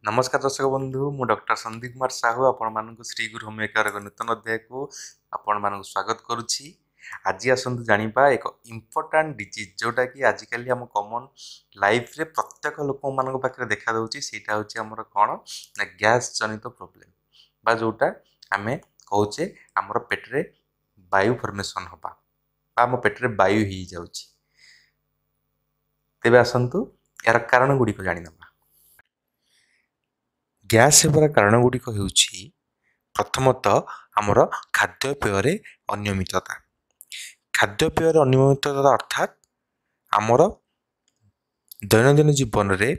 ନମସ୍କାର ଦର୍ଶକ ବନ୍ଧୁ, ମୁଁ ଡକ୍ଟର ସନ୍ଦୀପ କୁମାର ସାହୁ ଆପଣମାନଙ୍କୁ ଶ୍ରୀ ଗୁରୁ ହୋମିଓକେୟାର ଏକ ନୂତନ ଅଧ୍ୟାୟକୁ ଆପଣମାନଙ୍କୁ ସ୍ୱାଗତ କରୁଛି। ଆଜି ଆସନ୍ତୁ ଜାଣିବା ଏକ ଇମ୍ପୋର୍ଟାଣ୍ଟ ଡିଜିଜ୍, ଯେଉଁଟାକି ଆଜିକାଲି ଆମ କମନ୍ ଲାଇଫ୍ରେ ପ୍ରତ୍ୟେକ ଲୋକମାନଙ୍କ ପାଖରେ ଦେଖାଦେଉଛି। ସେଇଟା ହେଉଛି ଆମର କ'ଣ ନା ଗ୍ୟାସ୍ ଜନିତ ପ୍ରୋବ୍ଲେମ୍, ବା ଯେଉଁଟା ଆମେ କହୁଛେ ଆମର ପେଟରେ ବାୟୁ ଫର୍ମେସନ୍ ହେବା ବା ଆମ ପେଟରେ ବାୟୁ ହେଇଯାଉଛି। ତେବେ ଆସନ୍ତୁ ଏହାର କାରଣ ଗୁଡ଼ିକ ଜାଣିନେବା। ଗ୍ୟାସ୍ ହେବାର କାରଣ ଗୁଡ଼ିକ ହେଉଛି ପ୍ରଥମତଃ ଆମର ଖାଦ୍ୟପେୟରେ ଅନିୟମିତତା। ଖାଦ୍ୟପେୟରେ ଅନିୟମିତତା ଅର୍ଥାତ୍ ଆମର ଦୈନନ୍ଦିନ ଜୀବନରେ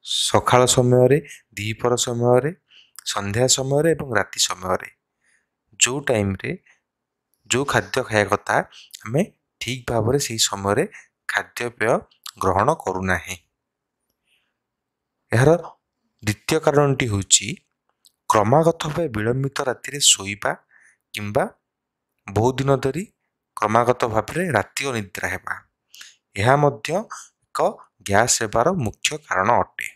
ସକାଳ ସମୟରେ, ଦ୍ୱିପହର ସମୟରେ, ସନ୍ଧ୍ୟା ସମୟରେ ଏବଂ ରାତି ସମୟରେ ଯେଉଁ ଟାଇମ୍ରେ ଯେଉଁ ଖାଦ୍ୟ ଖାଇବା କଥା, ଆମେ ଠିକ୍ ଭାବରେ ସେହି ସମୟରେ ଖାଦ୍ୟପେୟ ଗ୍ରହଣ କରୁନାହେଁ। ଏହାର ଦ୍ୱିତୀୟ କାରଣଟି ହେଉଛି କ୍ରମାଗତ ଭାବେ ବିଳମ୍ବିତ ରାତିରେ ଶୋଇବା କିମ୍ବା ବହୁଦିନ ଧରି କ୍ରମାଗତ ଭାବରେ ରାତି ଅନିଦ୍ରା ହେବା। ଏହା ମଧ୍ୟ ଏକ ଗ୍ୟାସ୍ ହେବାର ମୁଖ୍ୟ କାରଣ ଅଟେ।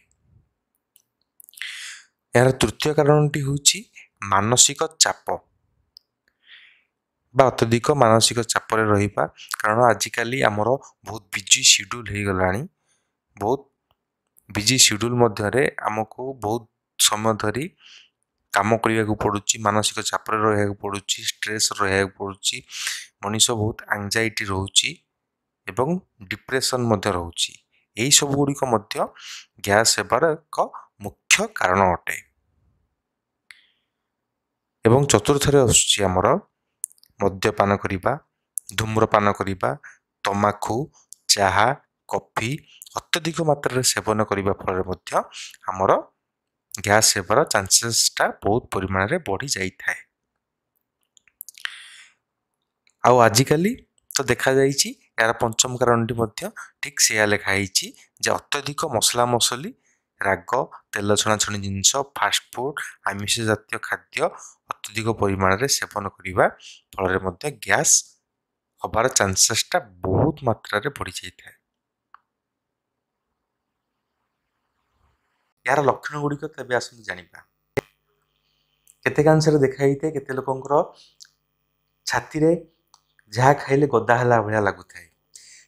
ଏହାର ତୃତୀୟ କାରଣଟି ହେଉଛି ମାନସିକ ଚାପ ବା ଅତ୍ୟଧିକ ମାନସିକ ଚାପରେ ରହିବା। କାରଣ ଆଜିକାଲି ଆମର ବହୁତ ବିଜି ସିଡ୍ୟୁଲ୍ ହେଇଗଲାଣି। ବହୁତ ବିଜି ସିଡ୍ୟୁଲ୍ ମଧ୍ୟରେ ଆମକୁ ବହୁତ ସମୟ ଧରି କାମ କରିବାକୁ ପଡ଼ୁଛି, ମାନସିକ ଚାପରେ ରହିବାକୁ ପଡ଼ୁଛି, ଷ୍ଟ୍ରେସ୍ ରହିବାକୁ ପଡ଼ୁଛି, ମଣିଷ ବହୁତ ଆଙ୍ଗଜାଇଟି ରହୁଛି ଏବଂ ଡିପ୍ରେସନ୍ ମଧ୍ୟ ରହୁଛି। ଏହିସବୁ ଗୁଡ଼ିକ ମଧ୍ୟ ଗ୍ୟାସ୍ ହେବାର ଏକ ମୁଖ୍ୟ କାରଣ ଅଟେ। ଏବଂ ଚତୁର୍ଥରେ ଆସୁଛି ଆମର ମଦ୍ୟପାନ କରିବା, ଧୂମ୍ରପାନ କରିବା, ତମାଖୁ, ଚାହା, କଫି ଅତ୍ୟଧିକ ମାତ୍ରାରେ ସେବନ କରିବା ଫଳରେ ମଧ୍ୟ ଆମର ଗ୍ୟାସ୍ ହେବାର ଚାନ୍ସେସଟା ବହୁତ ପରିମାଣରେ ବଢ଼ିଯାଇଥାଏ। ଆଉ ଆଜିକାଲି ତ ଦେଖାଯାଇଛି ଏହାର ପଞ୍ଚମ କାରଣଟି ମଧ୍ୟ ଠିକ୍ ସେୟା ଲେଖା ହେଇଛି ଯେ ଅତ୍ୟଧିକ ମସଲା ମସଲି, ରାଗ, ତେଲ ଛଣାଛଣି ଜିନିଷ, ଫାଷ୍ଟଫୁଡ଼, ଆମିଷ ଜାତୀୟ ଖାଦ୍ୟ ଅତ୍ୟଧିକ ପରିମାଣରେ ସେବନ କରିବା ଫଳରେ ମଧ୍ୟ ଗ୍ୟାସ୍ ହେବାର ଚାନ୍ସେସଟା ବହୁତ ମାତ୍ରାରେ ବଢ଼ିଯାଇଥାଏ। ଏହାର ଲକ୍ଷଣ ଗୁଡ଼ିକ ତେବେ ଆସନ୍ତୁ ଜାଣିବା। କେତେକାଂଶରେ ଦେଖାଯାଇଥାଏ କେତେ ଲୋକଙ୍କର ଛାତିରେ ଯାହା ଖାଇଲେ ଗଦା ହେଲା ଭଳିଆ ଲାଗୁଥାଏ।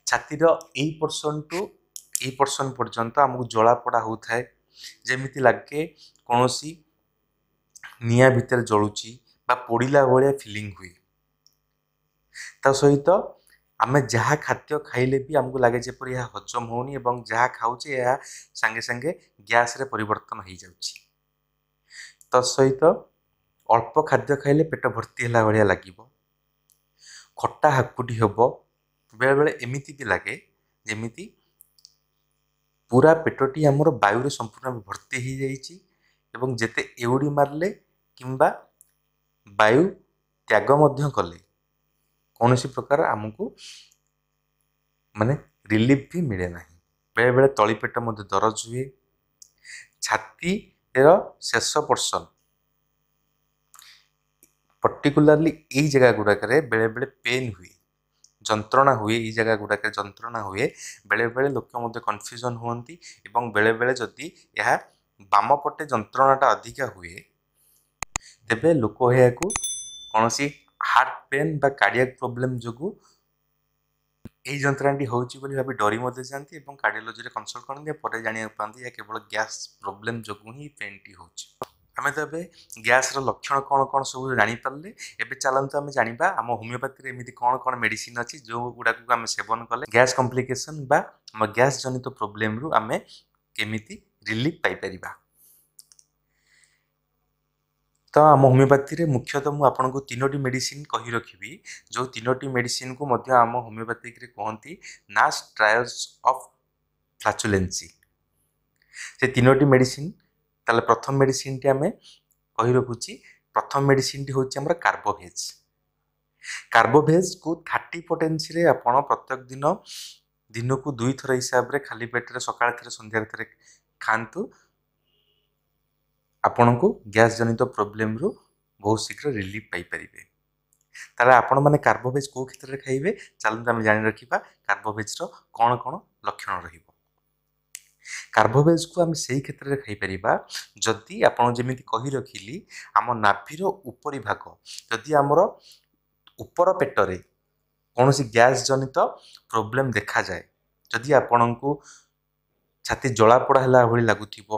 ଛାତିର ଏଇ ପୋର୍ସନ୍ ଟୁ ଏଇ ପୋର୍ସନ୍ ପର୍ଯ୍ୟନ୍ତ ଆମକୁ ଜଳାପୋଡ଼ା ହେଉଥାଏ, ଯେମିତି ଲାଗେ କୌଣସି ନିଆଁ ଭିତରେ ଜଳୁଛି ବା ପୋଡ଼ିଲା ଭଳିଆ ଫିଲିଂ ହୁଏ। ତା ସହିତ ଆମେ ଯାହା ଖାଦ୍ୟ ଖାଇଲେ ବି ଆମକୁ ଲାଗେ ଯେପରି ଏହା ହଜମ ହେଉନି ଏବଂ ଯାହା ଖାଉଛେ ଏହା ସାଙ୍ଗେ ସାଙ୍ଗେ ଗ୍ୟାସ୍ରେ ପରିବର୍ତ୍ତନ ହେଇଯାଉଛି। ତା ସହିତ ଅଳ୍ପ ଖାଦ୍ୟ ଖାଇଲେ ପେଟ ଭର୍ତ୍ତି ହେଲା ଭଳିଆ ଲାଗିବ, ଖଟା ହାକୁଟି ହେବ, ବେଳେବେଳେ ଏମିତି ବି ଲାଗେ ଯେମିତି ପୁରା ପେଟଟି ଆମର ବାୟୁରେ ସମ୍ପୂର୍ଣ୍ଣ ଭର୍ତ୍ତି ହେଇଯାଇଛି ଏବଂ ଯେତେ ଏଉଡ଼ି ମାରିଲେ କିମ୍ବା ବାୟୁ ତ୍ୟାଗ ମଧ୍ୟ କଲେ କୌଣସି ପ୍ରକାର ଆମକୁ ମାନେ ରିଲିଫ୍ ବି ମିଳେ ନାହିଁ। ବେଳେବେଳେ ତଳି ପେଟ ମଧ୍ୟ ଦରଜ ହୁଏ। ଛାତିର ଶେଷ ପୋର୍ସନ୍ ପର୍ଟିକୁଲାରଲି ଏଇ ଜାଗା ଗୁଡ଼ାକରେ ବେଳେବେଳେ ପେନ୍ ହୁଏ, ଯନ୍ତ୍ରଣା ହୁଏ। ଏଇ ଜାଗା ଗୁଡ଼ାକରେ ଯନ୍ତ୍ରଣା ହୁଏ। ବେଳେବେଳେ ଲୋକ ମଧ୍ୟ କନଫ୍ୟୁଜନ୍ ହୁଅନ୍ତି ଏବଂ ବେଳେବେଳେ ଯଦି ଏହା ବାମ ପଟେ ଯନ୍ତ୍ରଣାଟା ଅଧିକା ହୁଏ, ତେବେ ଲୋକ ଏହାକୁ କୌଣସି ହାର୍ଟ ପେନ୍ ବା କାର୍ଡ଼ିଆକ୍ ପ୍ରୋବ୍ଲେମ୍ ଯୋଗୁଁ ଏହି ଯନ୍ତ୍ରଣାଟି ହେଉଛି ବୋଲି ଭାବି ଡରି ମଧ୍ୟ ଯାଆନ୍ତି ଏବଂ କାର୍ଡ଼ିଓଲୋଜିରେ କନସଲ୍ଟ କରନ୍ତି। ପରେ ଜାଣିବାକୁ ପାଆନ୍ତି ଏହା କେବଳ ଗ୍ୟାସ୍ ପ୍ରୋବ୍ଲେମ୍ ଯୋଗୁଁ ହିଁ ପେନ୍ଟି ହେଉଛି। ଆମେ ତ ଏବେ ଗ୍ୟାସ୍ର ଲକ୍ଷଣ କ'ଣ କ'ଣ ସବୁ ଜାଣିପାରିଲେ। ଏବେ ଚାଲନ୍ତୁ ଆମେ ଜାଣିବା ଆମ ହୋମିଓପାଥିରେ ଏମିତି କ'ଣ କ'ଣ ମେଡ଼ିସିନ୍ ଅଛି ଯେଉଁ ଗୁଡ଼ାକୁ ଆମେ ସେବନ କଲେ ଗ୍ୟାସ୍ କମ୍ପ୍ଲିକେସନ୍ ବା ଆମ ଗ୍ୟାସ୍ ଜନିତ ପ୍ରୋବ୍ଲେମ୍ରୁ ଆମେ କେମିତି ରିଲିଫ୍ ପାଇପାରିବା। ତ ଆମ ହୋମିଓପାଥିରେ ମୁଖ୍ୟତଃ ମୁଁ ଆପଣଙ୍କୁ ତିନୋଟି ମେଡ଼ିସିନ୍ କହି ରଖିବି, ଯେଉଁ ତିନୋଟି ମେଡ଼ିସିନ୍କୁ ମଧ୍ୟ ଆମ ହୋମିଓପାଥିକରେ କୁହନ୍ତି ନାସ୍ ଟ୍ରାୟଲ୍ସ ଅଫ୍ ଫ୍ଲାଚୁଲେନ୍ସି। ସେ ତିନୋଟି ମେଡ଼ିସିନ୍, ତାହେଲେ ପ୍ରଥମ ମେଡ଼ିସିନ୍ଟି ଆମେ କହି ରଖୁଛି। ପ୍ରଥମ ମେଡ଼ିସିନ୍ଟି ହେଉଛି ଆମର କାର୍ବୋଭେଜ୍। କାର୍ବୋଭେଜ୍କୁ 30 ପୋଟେନ୍ସିରେ ଆପଣ ପ୍ରତ୍ୟେକ ଦିନ ଦିନକୁ 2 ଥର ହିସାବରେ ଖାଲି ପେଟରେ ସକାଳେ ଥରେ, ସନ୍ଧ୍ୟାରେ ଥରେ ଖାଆନ୍ତୁ। ଆପଣଙ୍କୁ ଗ୍ୟାସ୍ ଜନିତ ପ୍ରୋବ୍ଲେମ୍ରୁ ବହୁତ ଶୀଘ୍ର ରିଲିଫ୍ ପାଇପାରିବେ। ତାହେଲେ ଆପଣମାନେ କାର୍ବୋଭେଜ୍ କେଉଁ କ୍ଷେତ୍ରରେ ଖାଇବେ, ଚାଲନ୍ତୁ ଆମେ ଜାଣି ରଖିବା କାର୍ବୋଭେଜ୍ର କ'ଣ କ'ଣ ଲକ୍ଷଣ ରହିବ। କାର୍ବୋଭେଜ୍କୁ ଆମେ ସେଇ କ୍ଷେତ୍ରରେ ଖାଇପାରିବା ଯଦି ଆପଣ ଯେମିତି କହି ରଖିଲି ଆମ ନାଭିର ଉପରି ଭାଗ, ଯଦି ଆମର ଉପର ପେଟରେ କୌଣସି ଗ୍ୟାସ୍ ଜନିତ ପ୍ରୋବ୍ଲେମ୍ ଦେଖାଯାଏ, ଯଦି ଆପଣଙ୍କୁ ଛାତି ଜଳାପୋଡ଼ା ହେଲା ଭଳି ଲାଗୁଥିବ,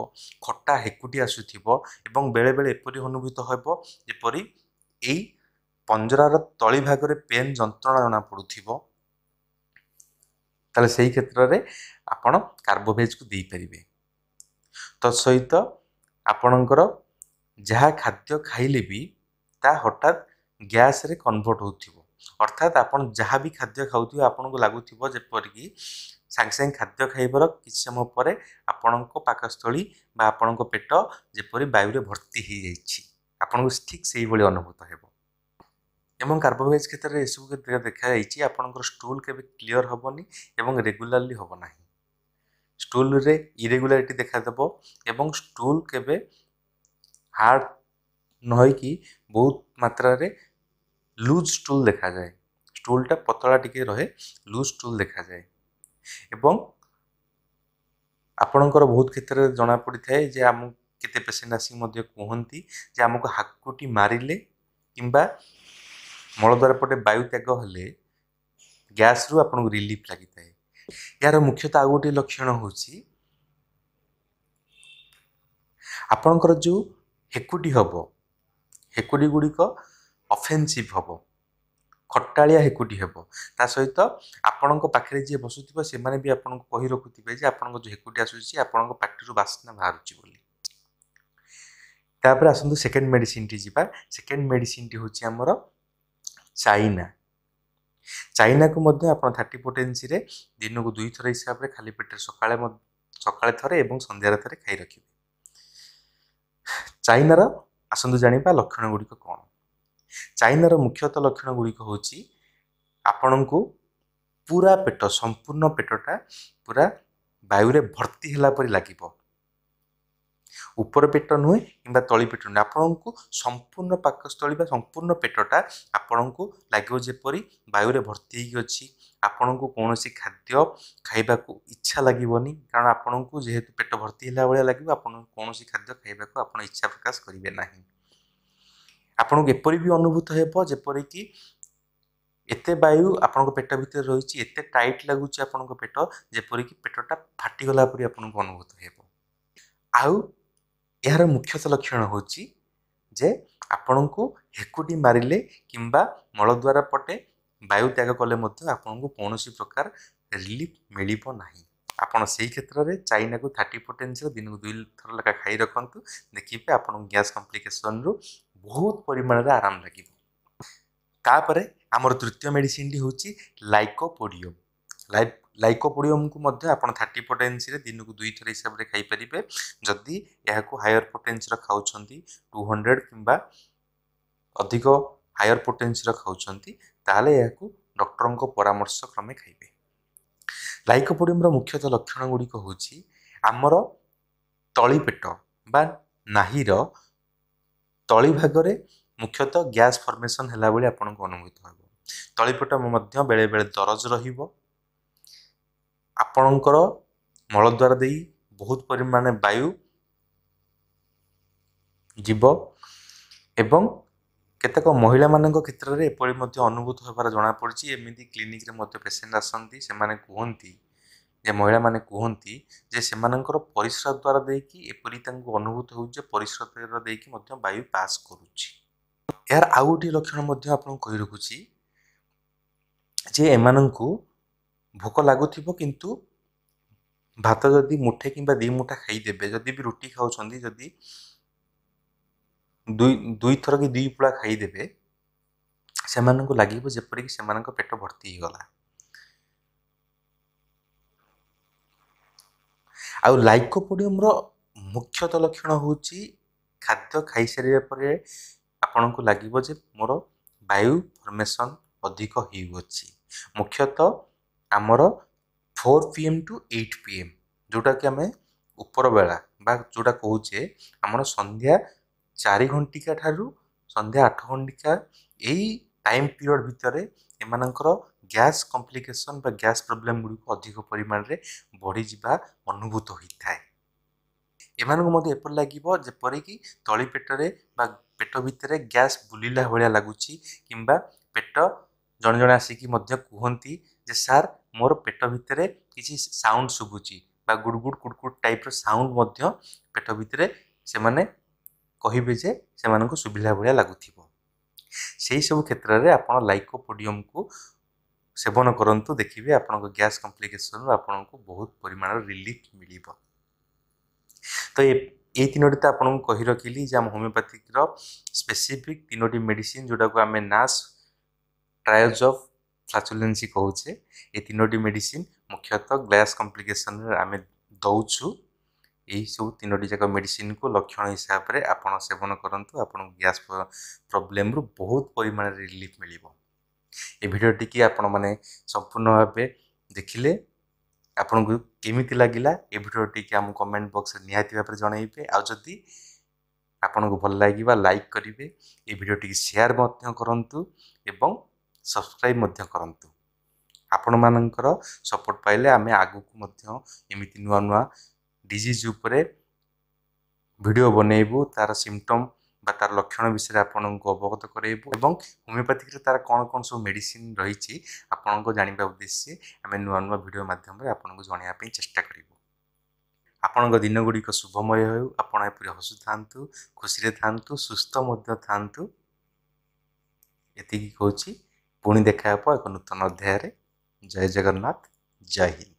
ଖଟା ହେକୁଟି ଆସୁଥିବ ଏବଂ ବେଳେବେଳେ ଏପରି ଅନୁଭୂତ ହେବ ଯେପରି ଏଇ ପଞ୍ଜରାର ତଳି ଭାଗରେ ପେନ୍ ଯନ୍ତ୍ରଣା ଜଣାପଡ଼ୁଥିବ, ତାହେଲେ ସେଇ କ୍ଷେତ୍ରରେ ଆପଣ କାର୍ବୋଭେଜ୍କୁ ଦେଇପାରିବେ। ତତ୍ସହିତ ଆପଣଙ୍କର ଯାହା ଖାଦ୍ୟ ଖାଇଲେ ବି ତା ହଠାତ୍ ଗ୍ୟାସ୍ରେ କନଭର୍ଟ ହେଉଥିବ, ଅର୍ଥାତ୍ ଆପଣ ଯାହା ବି ଖାଦ୍ୟ ଖାଉଥିବେ ଆପଣଙ୍କୁ ଲାଗୁଥିବ ଯେପରିକି ସାଙ୍ଗେ ସାଙ୍ଗେ ଖାଦ୍ୟ ଖାଇବାର କିଛି ସମୟ ପରେ ଆପଣଙ୍କ ପାକସ୍ଥଳୀ ବା ଆପଣଙ୍କ ପେଟ ଯେପରି ବାୟୁରେ ଭର୍ତ୍ତି ହେଇଯାଇଛି, ଆପଣଙ୍କୁ ଠିକ୍ ସେଇଭଳି ଅନୁଭୂତ ହେବ। ଏବଂ କାର୍ବୋଭେଜ୍ କ୍ଷେତ୍ରରେ ଏସବୁ କ୍ଷେତ୍ରରେ ଦେଖାଯାଇଛି ଆପଣଙ୍କର ଷ୍ଟୁଲ୍ କେବେ କ୍ଲିଅର୍ ହେବନି ଏବଂ ରେଗୁଲାରଲି ହେବ ନାହିଁ, ଷ୍ଟୁଲ୍ରେ ଇରେଗୁଲାରିଟି ଦେଖାଦେବ ଏବଂ ଷ୍ଟୁଲ୍ କେବେ ହାର୍ଡ଼ ନ ହେଇକି ବହୁତ ମାତ୍ରାରେ ଲୁଜ୍ ଷ୍ଟୁଲ୍ ଦେଖାଯାଏ, ଷ୍ଟୁଲ୍ଟା ପତଳା ଟିକେ ରହେ, ଲୁଜ୍ ଷ୍ଟୁଲ୍ ଦେଖାଯାଏ। ଏବଂ ଆପଣଙ୍କର ବହୁତ କ୍ଷେତ୍ରରେ ଜଣାପଡ଼ିଥାଏ ଯେ ଆମକୁ କେତେ ପେସେଣ୍ଟ ଆସିକି ମଧ୍ୟ କୁହନ୍ତି ଯେ ଆମକୁ ହାକୁଟି ମାରିଲେ କିମ୍ବା ମଳଦ୍ୱାର ପଟେ ବାୟୁ ତ୍ୟାଗ ହେଲେ ଗ୍ୟାସ୍ରୁ ଆପଣଙ୍କୁ ରିଲିଫ୍ ଲାଗିଥାଏ। ଏହାର ମୁଖ୍ୟତଃ ଆଉ ଗୋଟିଏ ଲକ୍ଷଣ ହେଉଛି ଆପଣଙ୍କର ଯେଉଁ ହେକୁଟି ହେବ, ହେକୁଟି ଗୁଡ଼ିକ ଅଫେନ୍ସିଭ୍ ହେବ, ଖଟାଳିଆ ହେକୁଟି ହେବ। ତା ସହିତ ଆପଣଙ୍କ ପାଖରେ ଯିଏ ବସୁଥିବ ସେମାନେ ବି ଆପଣଙ୍କୁ କହି ରଖୁଥିବେ ଯେ ଆପଣଙ୍କ ଯେଉଁ ହେକୁଟି ଆସୁଛି ଆପଣଙ୍କ ପାଟିରୁ ବାସ୍ନା ବାହାରୁଛି ବୋଲି। ତାପରେ ଆସନ୍ତୁ ସେକେଣ୍ଡ ମେଡ଼ିସିନଟି ଯିବା। ସେକେଣ୍ଡ ମେଡ଼ିସିନଟି ହେଉଛି ଆମର ଚାଇନା। ଚାଇନାକୁ ମଧ୍ୟ ଆପଣ 30 ପୋଟେନ୍ସିରେ ଦିନକୁ 2 ଥର ହିସାବରେ ଖାଲି ପେଟରେ ସକାଳେ ଥରେ ଏବଂ ସନ୍ଧ୍ୟାରେ ଥରେ ଖାଇ ରଖିବେ। ଚାଇନାର ଆସନ୍ତୁ ଜାଣିବା ଲକ୍ଷଣ ଗୁଡ଼ିକ କ'ଣ। ଚାଇନାର ମୁଖ୍ୟତଃ ଲକ୍ଷଣ ଗୁଡ଼ିକ ହେଉଛି ଆପଣଙ୍କୁ ପୁରା ପେଟ, ସମ୍ପୂର୍ଣ୍ଣ ପେଟଟା ପୁରା ବାୟୁରେ ଭର୍ତ୍ତି ହେଲା ପରି ଲାଗିବ। ଉପର ପେଟ ନୁହେଁ କିମ୍ବା ତଳି ପେଟ ନୁହେଁ, ଆପଣଙ୍କୁ ସମ୍ପୂର୍ଣ୍ଣ ପାକସ୍ଥଳୀ ବା ସମ୍ପୂର୍ଣ୍ଣ ପେଟଟା ଆପଣଙ୍କୁ ଲାଗିବ ଯେପରି ବାୟୁରେ ଭର୍ତ୍ତି ହେଇକି ଅଛି। ଆପଣଙ୍କୁ କୌଣସି ଖାଦ୍ୟ ଖାଇବାକୁ ଇଚ୍ଛା ଲାଗିବନି, କାରଣ ଆପଣଙ୍କୁ ଯେହେତୁ ପେଟ ଭର୍ତ୍ତି ହେଲା ଭଳିଆ ଲାଗିବ, ଆପଣଙ୍କୁ କୌଣସି ଖାଦ୍ୟ ଖାଇବାକୁ ଆପଣ ଇଚ୍ଛା ପ୍ରକାଶ କରିବେ ନାହିଁ। ଆପଣଙ୍କୁ ଏପରି ବି ଅନୁଭୂତ ହେବ ଯେପରିକି ଏତେ ବାୟୁ ଆପଣଙ୍କ ପେଟ ଭିତରେ ରହିଛି, ଏତେ ଟାଇଟ୍ ଲାଗୁଛି ଆପଣଙ୍କ ପେଟ, ଯେପରିକି ପେଟଟା ଫାଟିଗଲା ପରି ଆପଣଙ୍କୁ ଅନୁଭୂତ ହେବ। ଆଉ ଏହାର ମୁଖ୍ୟତଃ ଲକ୍ଷଣ ହେଉଛି ଯେ ଆପଣଙ୍କୁ ହେକୁଟି ମାରିଲେ କିମ୍ବା ମଳଦ୍ୱାର ପଟେ ବାୟୁ ତ୍ୟାଗ କଲେ ମଧ୍ୟ ଆପଣଙ୍କୁ କୌଣସି ପ୍ରକାର ରିଲିଫ୍ ମିଳିବ ନାହିଁ। ଆପଣ ସେଇ କ୍ଷେତ୍ରରେ ଚାଇନାକୁ 30 ପୋଟେନ୍ସିରେ ଦିନକୁ 2 ଥର ଲେଖା ଖାଇ ରଖନ୍ତୁ, ଦେଖିବେ ଆପଣଙ୍କୁ ଗ୍ୟାସ୍ କମ୍ପ୍ଲିକେସନରୁ ବହୁତ ପରିମାଣରେ ଆରାମ ଲାଗିବ। ତାପରେ ଆମର ତୃତୀୟ ମେଡ଼ିସିନଟି ହେଉଛି ଲାଇକୋପୋଡ଼ିୟମ୍। ଲାଇକୋପୋଡ଼ିୟମକୁ ମଧ୍ୟ ଆପଣ 30 ପୋଟେନ୍ସିରେ ଦିନକୁ 2 ଥର ହିସାବରେ ଖାଇପାରିବେ। ଯଦି ଏହାକୁ ହାୟର ପୋଟେନ୍ସିର ଖାଉଛନ୍ତି, 200 କିମ୍ବା ଅଧିକ ହାୟର ପୋଟେନ୍ସିର ଖାଉଛନ୍ତି, ତାହେଲେ ଏହାକୁ ଡକ୍ଟରଙ୍କ ପରାମର୍ଶ କ୍ରମେ ଖାଇବେ। ଲାଇକୋପୋଡ଼ିୟମର ମୁଖ୍ୟତଃ ଲକ୍ଷଣ ଗୁଡ଼ିକ ହେଉଛି ଆମର ତଳି ପେଟ ବା ନାହିର ତଳି ଭାଗରେ ମୁଖ୍ୟତଃ ଗ୍ୟାସ୍ ଫର୍ମେସନ୍ ହେଲା ଭଳି ଆପଣଙ୍କୁ ଅନୁଭୂତ ହେବ। ତଳିପେଟ ମଧ୍ୟ ବେଳେବେଳେ ଦରଜ ରହିବ। ଆପଣଙ୍କର ମଳଦ୍ୱାର ଦେଇ ବହୁତ ପରିମାଣରେ ବାୟୁ ଯିବ ଏବଂ କେତେକ ମହିଳାମାନଙ୍କ କ୍ଷେତ୍ରରେ ଏପରି ମଧ୍ୟ ଅନୁଭୂତ ହେବାର ଜଣାପଡ଼ିଛି। ଏମିତି କ୍ଲିନିକରେ ମଧ୍ୟ ପେସେଣ୍ଟ ଆସନ୍ତି, ସେମାନେ କୁହନ୍ତି ଯେ ମହିଳାମାନେ କୁହନ୍ତି ଯେ ସେମାନଙ୍କର ପରିସ୍ରା ଦ୍ୱାର ଦେଇକି ଏପରି ତାଙ୍କୁ ଅନୁଭୂତ ହେଉଛି ଯେ ପରିସ୍ରା ଦ୍ୱାର ଦେଇକି ମଧ୍ୟ ବାୟୁ ପାସ୍ କରୁଛି। ଏହାର ଆଉ ଗୋଟିଏ ଲକ୍ଷଣ ମଧ୍ୟ ଆପଣଙ୍କୁ କହି ରଖୁଛି ଯେ ଏମାନଙ୍କୁ ଭୋକ ଲାଗୁଥିବ, କିନ୍ତୁ ଭାତ ଯଦି ମୁଠେ କିମ୍ବା 2 ମୁଠା ଖାଇଦେବେ, ଯଦି ବି ରୁଟି ଖାଉଛନ୍ତି ଯଦି ଦୁଇଥର କି 2 ପୁଳା ଖାଇଦେବେ, ସେମାନଙ୍କୁ ଲାଗିବ ଯେପରିକି ସେମାନଙ୍କ ପେଟ ଭର୍ତ୍ତି ହେଇଗଲା। ଆଉ ଲାଇକୋପୋଡ଼ିୟମର ମୁଖ୍ୟତଃ ଲକ୍ଷଣ ହେଉଛି ଖାଦ୍ୟ ଖାଇସାରିବା ପରେ ଆପଣଙ୍କୁ ଲାଗିବ ଯେ ମୋର ବାୟୁ ଫର୍ମେସନ୍ ଅଧିକ ହେଉଅଛି। ମୁଖ୍ୟତଃ ଆମର 4 PM to 8 PM, ଯେଉଁଟାକି ଆମେ ଉପର ବେଳା ବା ଯେଉଁଟା କହୁଛେ ଆମର ସନ୍ଧ୍ୟା 4 ଘଣ୍ଟିକା ଠାରୁ ସନ୍ଧ୍ୟା 8 ଘଣ୍ଟିକା, ଏଇ ଟାଇମ୍ ପିରିୟଡ଼ ଭିତରେ ଏମାନଙ୍କର ଗ୍ୟାସ୍ କମ୍ପ୍ଲିକେସନ୍ ବା ଗ୍ୟାସ୍ ପ୍ରୋବ୍ଲେମ୍ ଗୁଡ଼ିକ ଅଧିକ ପରିମାଣରେ ବଢ଼ିଯିବା ଅନୁଭୂତ ହୋଇଥାଏ। ଏମାନଙ୍କୁ ମଧ୍ୟ ଏପରି ଲାଗିବ ଯେପରିକି ତଳି ପେଟରେ ବା ପେଟ ଭିତରେ ଗ୍ୟାସ୍ ବୁଲିଲା ଭଳିଆ ଲାଗୁଛି, କିମ୍ବା ପେଟ ଜଣେ ଜଣେ ଆସିକି ମଧ୍ୟ କୁହନ୍ତି ଯେ ସାର୍ ମୋର ପେଟ ଭିତରେ କିଛି ସାଉଣ୍ଡ ଶୁଭୁଛି ବା ଗୁଡ଼ଗୁଡ଼ କୁଡ଼କୁଡ଼ ଟାଇପ୍ର ସାଉଣ୍ଡ ମଧ୍ୟ ପେଟ ଭିତରେ ସେମାନେ କହିବେ ଯେ ସେମାନଙ୍କୁ ଶୁଭିଲା ଭଳିଆ ଲାଗୁଥିବ। ସେହି ସବୁ କ୍ଷେତ୍ରରେ ଆପଣ ଲାଇକୋପୋଡ଼ିୟମକୁ ସେବନ କରନ୍ତୁ, ଦେଖିବେ ଆପଣଙ୍କ ଗ୍ୟାସ୍ କମ୍ପ୍ଲିକେସନରୁ ଆପଣଙ୍କୁ ବହୁତ ପରିମାଣର ରିଲିଫ୍ ମିଳିବ। ତ ଏଇ ତିନୋଟି ତ ଆପଣଙ୍କୁ କହି ରଖିଲି ଯେ ଆମ ହୋମିଓପାଥିକର ସ୍ପେସିଫିକ୍ ତିନୋଟି ମେଡ଼ିସିନ, ଯେଉଁଟାକୁ ଆମେ ନାସ୍ ଟ୍ରାୟଜ୍ ଅଫ୍ ଫ୍ଲାଚୁଲେନ୍ସି କହୁଛେ। ଏ ତିନୋଟି ମେଡ଼ିସିନ ମୁଖ୍ୟତଃ ଗ୍ୟାସ୍ କମ୍ପ୍ଲିକେସନରେ ଆମେ ଦେଉଛୁ। ଏହିସବୁ ତିନୋଟି ଯାକ ମେଡ଼ିସିନକୁ ଲକ୍ଷଣ ହିସାବରେ ଆପଣ ସେବନ କରନ୍ତୁ, ଆପଣଙ୍କୁ ଗ୍ୟାସ୍ ପ୍ରୋବ୍ଲେମରୁ ବହୁତ ପରିମାଣରେ ରିଲିଫ୍ ମିଳିବ। ଏ ଭିଡ଼ିଓଟିକି ଆପଣମାନେ ସମ୍ପୂର୍ଣ୍ଣ ଭାବେ ଦେଖିଲେ, ଆପଣଙ୍କୁ କେମିତି ଲାଗିଲା ଏ ଭିଡ଼ିଓଟିକି ଆମ କମେଣ୍ଟ ବକ୍ସରେ ନିହାତି ଭାବରେ ଜଣାଇବେ। ଆଉ ଯଦି ଆପଣଙ୍କୁ ଭଲ ଲାଗିବା ଲାଇକ୍ କରିବେ, ଏ ଭିଡ଼ିଓଟିକି ସେୟାର ମଧ୍ୟ କରନ୍ତୁ ଏବଂ ସବସ୍କ୍ରାଇବ୍ ମଧ୍ୟ କରନ୍ତୁ। ଆପଣମାନଙ୍କର ସପୋର୍ଟ ପାଇଲେ ଆମେ ଆଗକୁ ମଧ୍ୟ ଏମିତି ନୂଆ ନୂଆ ଡିଜିଜ୍ ଉପରେ ଭିଡ଼ିଓ ବନେଇବୁ, ତା'ର ସିମ୍ପଟମ୍ ବା ତା'ର ଲକ୍ଷଣ ବିଷୟରେ ଆପଣଙ୍କୁ ଅବଗତ କରାଇବୁ ଏବଂ ହୋମିଓପାଥିକରେ ତା'ର କ'ଣ କ'ଣ ସବୁ ମେଡ଼ିସିନ ରହିଛି ଆପଣଙ୍କ ଜାଣିବା ଉଦ୍ଦେଶ୍ୟରେ ଆମେ ନୂଆ ନୂଆ ଭିଡ଼ିଓ ମାଧ୍ୟମରେ ଆପଣଙ୍କୁ ଜଣାଇବା ପାଇଁ ଚେଷ୍ଟା କରିବୁ। ଆପଣଙ୍କ ଦିନଗୁଡ଼ିକ ଶୁଭମୟ ହେଉ, ଆପଣ ଏପରି ହସୁଥାନ୍ତୁ, ଖୁସିରେ ଥାନ୍ତୁ, ସୁସ୍ଥ ମଧ୍ୟ ଥାନ୍ତୁ, ଏତିକି କହୁଛି। ପୁଣି ଦେଖା ହେବ ଏକ ନୂତନ ଅଧ୍ୟାୟରେ। ଜୟ ଜଗନ୍ନାଥ, ଜୟ ହିନ୍ଦ।